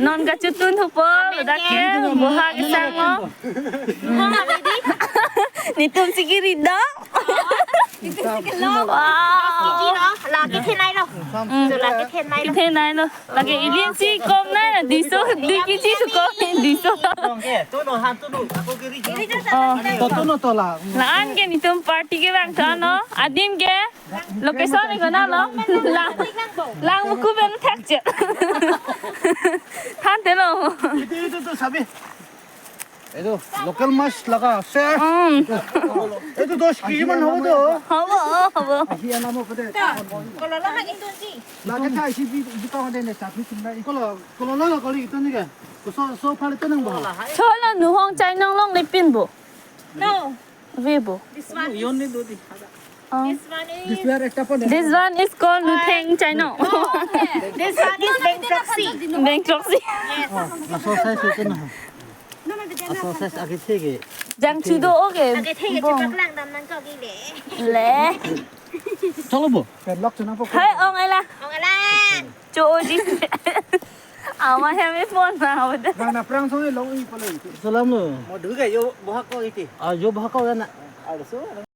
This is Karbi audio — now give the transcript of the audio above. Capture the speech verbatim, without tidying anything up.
Non kachotun thupo, ladak ke, boha kesang mo. Netum si kiri do. Wow. Lake thenai lo. Hmm. Lake thenai lo. Thenai lo. Lake ili si kom nai, duiso, dui kg si kom, duiso. Oke, tu no, han tu no, aku kiri. Oh. To tu no to la. La-an ke netum party kevang tha no. Adim ke location ni kona lo. Lang, lang buku pen thak je. Than te lo. Itu, itu tu sabi. Itu local mas laga se. Hmm. Itu dos kg man hobo do. Hobo, hobo. Ahi anamo pede. Kololo hang itu ji. Laga chai si bi, bi kau de ne chapni chimna. Ikolo, kololo lo kali itu ni ke. Ko so, so phale tenang bo. Cholo nu hong chainong longle pin bo. No. Ve bo. This one is, yon ni do di. Oh. This one is, this one ekta pon de. This one is called nutheng chainong. No. This one is bankruptcy. Bankruptcy. Yes. Oh, laso size itu na. Laso size ake thege. Jang chudo oke. Ake thege. Bong. Chepak lang dam nang kau gile. Le. Cholo bo. Padlock chuna po. Hai, ong ela. Ong ela. Cho di. Ama hem e phone na hoda. Bang na prang song long i pala itu. Salam lo. Mo du ga yo bohak ko iti. Ah, yo bohak ko na. Ada so.